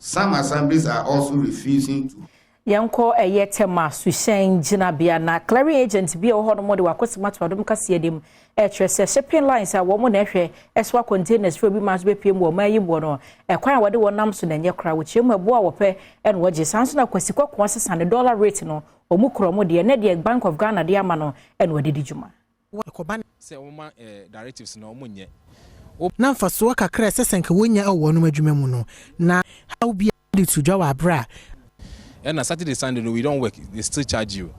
Some assemblies are also refusing to Yɛnkɔ ɛyɛ Tema suhyɛn gyinabea na clearing agent bi a ɛwɔ hɔ nom de wakɔsɛm ato Adom kaseɛ dim ɛkyerɛ sɛ shipping lines a wɔn na ɛhwɛ ɛsoa containers firi obi ma so bɛpie mu wɔ ɔman yi mu no, ɛkwan a wɔde wɔn nam so na ɛnyɛ koraa. Wɔkyerɛ mu ɛboa a wɔpɛ ɛna wɔgye saa nso na Kwasi Kɔkɔɔ sesa ne dollar rate no, wɔn kura wɔn deɛ ne deɛ Bank of Ghana de ama no ɛna wɔde di dwuma. Sɛ wɔma directives na wɔn nyɛ. Na mfasoɔ kakra ɛsɛ sɛ nka wɔnya wɔ wɔn adwuma mu no na haw bi de to dwa wɔ abere a Ɛna Saturday, Sunday no, we don't work, they still charge you.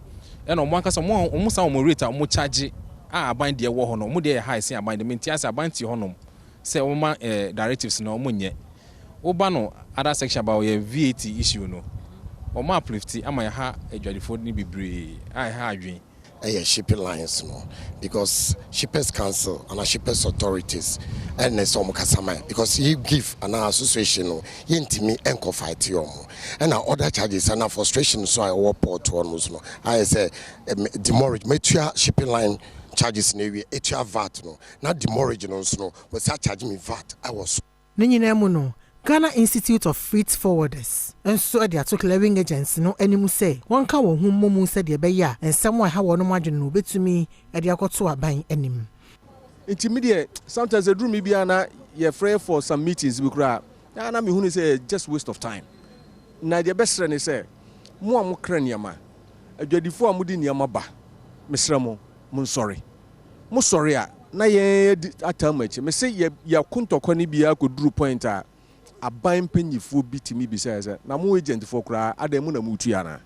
Ɛna ɔmo ankasa ɔmo san ɔmo rate a ɔmo charge a, aban deɛ wɔ hɔ no, ɔmo deɛ yɛ high sen aban deɛ. Mente ase, aban te hɔnom sɛ ɔmo directives na ɔmo nyɛ. Woba no other section about yɛ VAT issue no, ɔmo uplift ama yɛ ha adwadifoɔ no bebree a ɛha adwene. Ɛyɛ shipping lines no, because Shippers Council ana shippers authorities ɛna sɛ ɔmo kasa ma, because yi give ana association no, yɛntumi ɛnkɔ fight ɔmo. Ɛna other charges ana frustration so a ɛwɔ port hɔ no so no ayɛ sɛ demurrage. Metua shipping line charges na ewie, etua VAT no, na demurrage no nso no, wɔsi charge me VAT ɛwɔ so. Ne nyinaa mu no, Ghana Institute of Freight Forwarders nso de ato clearing agents no anim sɛ wɔnka wɔn ho mmɔ mu sɛdeɛ ɛbɛyɛ a nsɛm a ɛha wɔn adwene no wɔbɛtumi de akɔto aban anim. Nti mi deɛ, sometimes eduru mi bia na yɛfrɛ for some meetings bi koraa na mi hu ni sɛ just waste of time. Na deɛ bɛsrɛ ne sɛ mo a mo kra nneɛma, adwadifoɔ a mo de nneɛma ba, mesrɛ mo, mo nsɔre. Mo sɔre a, na yɛn di ataa mo akyi. Mese yɛ yɛko ntɔkwa no biara kɔduru point a aban mpanyinfoɔ bi tumi bisa yɛ sɛ, na mo agentfoɔ koraa adan mu na mo tu anaa?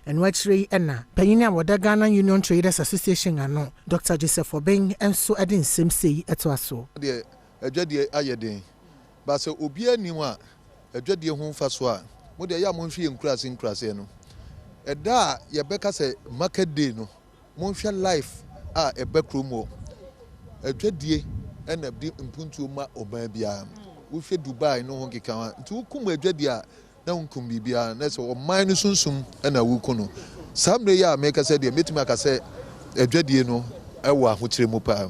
Ɛno akyire yi, ɛna panyin a wɔda Ghana Union Traders Association ano, Dr Joseph Obeng, nso de nsɛm sei ɛtoa so. Deɛ adwadeɛ ayɛ den ba sɛ obiara nim a adwadeɛ ho mfa so a, mo deɛ ɛyɛ a monhwɛ yɛ nkuraase nkuraaseɛ no. Ɛda a yɛbɛka sɛ market day no, monhwɛ life a ɛbɛ kurom hɔ. Adwadie ɛna de mpuntuo ma ɔman biara. Wohwɛ Dubai no ho nkeka ho, nti wokum adwadie a, na wonkum biribiara, na sɛ ɔman no sunsum ɛna woku no. Saa mmerɛ yi a meka sɛ deɛ mɛtumi aka sɛ adwadie no ɛwɔ ahokyerɛ mu paa.